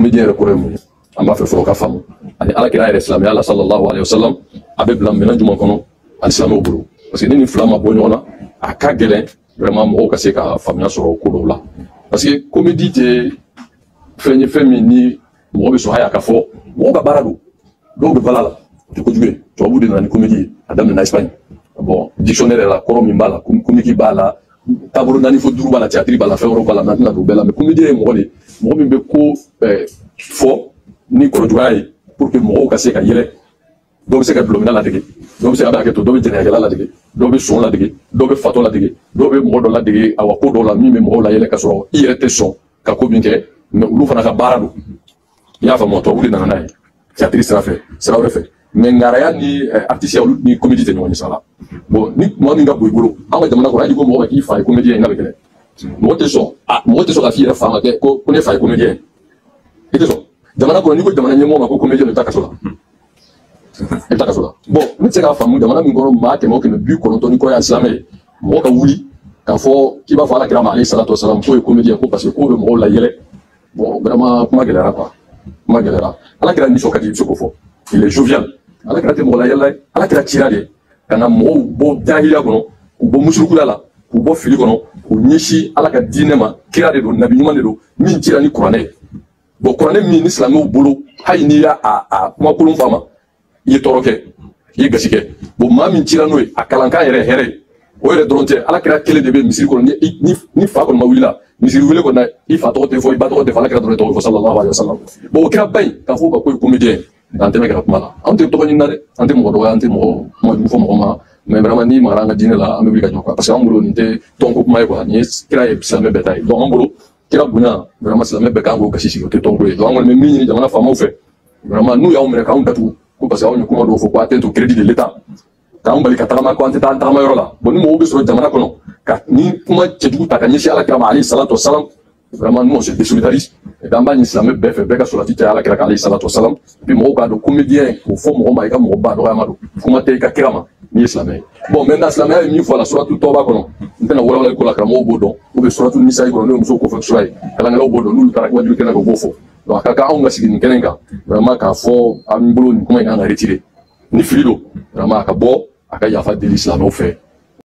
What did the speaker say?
Comédien yɛrɛ kɔrɔ ye mun ye? An b'a fɛ fɔlɔ ka faamu. Ani ala kira yɛrɛ silamɛya la sallallahu alaihi wasallam, a bɛ bila minɛn jumɛn kɔnɔ ali silamɛw bolo? Parce que ni nin fila ma bɔ ɲɔgɔn na, a ka gɛlɛn vraiment mɔgɔw ka se ka faamuya sɔrɔ ko dɔw la. Parce que comédie tɛ fɛn ye, fɛn min ni mɔgɔ bɛ sɔn hali a ka fɔ mɔgɔw ka baara don. Dɔw bɛ bala la, o tɛ kojugu ye. Tubabu de nana ni comédie ye, a daminɛna Espagne. Bon, dictionnaire yɛrɛ la, kɔrɔ min b'a la, comique b'a la, taabolo naani fo duuru b'a la, théâtre b'a la, fɛn wɛrɛw b'a la, n'an tɛna don bɛɛ la. Mais comédien ye mɔgɔ de, mɔgɔ min bɛ ko fɔ ni kɔrɔjuguya ye pour que mɔgɔw ka se ka yɛlɛ. Dɔw bɛ se ka dulɔminna ladege, dɔw bɛ se ka hakɛ to, dɔw bɛ jɛnɛyakɛla ladege, dɔw bɛ son ladege, dɔw bɛ fatɔ ladege, dɔw bɛ mɔgɔ dɔ ladege, awa ko dɔw la min bɛ mɔgɔw layɛlɛ ka sɔrɔ i yɛrɛ tɛ sɔn ka ko min kɛ, mais olu fana ka baara don. I y'a faamu? Tubabu de nana n'a ye théâtre sira fɛ, sira wɛrɛ fɛ. Mais ŋaraya ni artiste olu ni comédie tɛ ɲɔgɔn ye sa la. Bon, ni maa min ka bon i bolo, an ka jamana kɔnɔ, hali ko mɔgɔ ma k'i fa ye comédien ye, n'a bɛ kɛlɛ, mɔgɔ tɛ sɔn, a mɔgɔ tɛ sɔn ka f'i yɛrɛ fa ma kɛ ko ne fa ye comédien ye, i tɛ sɔn. Jamana kɔnɔ, n'i ko jamana ɲɛmɔgɔ ma ko comédien, i bɛ taa kaso la, i bɛ taa kaso la. Bon, ne tɛ se k'a faamu, jamana min kɔnɔ maa kɛmɛ o kɛmɛ 90 ni kɔ ye silamɛ ye, mɔgɔ ka wuli k'a fɔ k'i b'a fɔ ala kira ma alayhi salatu wasalam k'o ye comédien, ko parce que k'o bɛ mɔgɔw layɛlɛ. Bon, vraiment kuma gɛlɛyara quoi, kuma gɛlɛyara. Ala kira nisɔn ka di, i bɛ se k'o fɔ, il est jovial. Ala kira tɛ mɔgɔ layɛlɛ ye. Ala kira cira de ka na mɔgɔw bɔ jahiliya kɔnɔ, k'u bɔ musurukuya la, k'u bɔ fili kɔnɔ, k'u ɲɛsin ala ka diinɛ ma. Kira de don, nabi ɲuman de don min cira ni kuranɛ ye. Bon, kuranɛ min ni silamɛw bolo, hali n'i y'a a kuma kolon f'a ma, i ye tɔɔrɔ kɛ, i ye gasi kɛ. Bon, maa min cira n'o ye, a kalankan yɛrɛ ye hɛrɛ ye. O yɛrɛ dɔrɔn tɛ, ala kira kelen de bɛ misiri kɔnɔ, ni fa kɔni ma wuli la misiri wele kɔni na, i fa tɔgɔ tɛ fɔ, i ba tɔgɔ tɛ fɔ, ala kira dɔrɔn tɔgɔ fɔ sallallahu alaihi wasallam. Bon, o kira ba in, k'a fɔ ko ye comédien, an tɛ kɛra kuma la. Anw tɛ tɔgɔ ɲini na dɛ, an tɛ mɔgɔ dɔgɔya, an tɛ mɔgɔ kuma jugu fɔ mɔgɔ ma. Mais vraiment, n'i magara an ka diinɛ la, an bɛ wuli ka jɔ quoi. Parce que an bolo nin tɛ tɔnko kuma ye quoi, nin ye kira ye, silamɛ bɛɛ ta ye. Donc an bolo kira bonya, vraiment silamɛ bɛɛ kan k'o gasi sigi, o tɛ tɔnko ye. Donc an kɔni bɛ min ɲini jamana faamaw fɛ, vraiment n'u y'anw minɛ k'anw datugu ko parce que anw ye kuma dɔw fɔ ko atteinte au crédit de l'État, k'anw bali ka tagama, ko an tɛ taa an tagama yɔrɔ la. Bon, ni mɔgɔw bɛ sɔrɔ jamana kɔnɔ ka ni kuma cɛjugu ta ka ɲɛsin ala kira ma alayhi salatu wasalam, vraiment nous on se désolidarise. Et puis an b'a ɲini silamɛ bɛɛ fɛ, bɛɛ ka sɔrɔti caya ala kira kan alayhi salatu wasalam. Et puis mɔgɔw k'a dɔn, comédien k'o fɔ mɔgɔ ma, i ka mɔgɔ ba dɔgɔya ma don, kuma tɛ i ka kira ma n'i ye silamɛ ye. Bon, maintenant silamɛya ye min fɔ a la suratu tɔba kɔnɔ, n tɛna walawalali ko la, karamɔgɔw b'o dɔn, ou bien suratu nisayi kɔnɔ, n'o ye musow kɔfɛ sura ye, kalankɛlaw b'o dɔn, n'olu taara wajulu kɛnɛ kan, u b'o fɔ. Donc a ka kan anw ka sigi nin kɛnɛ kan vraiment k'a fɔ an bolo nin kuma in kan ka retirer. Ni fili don, vraiment a ka bɔ, a ka yafa deli silamɛw fɛ.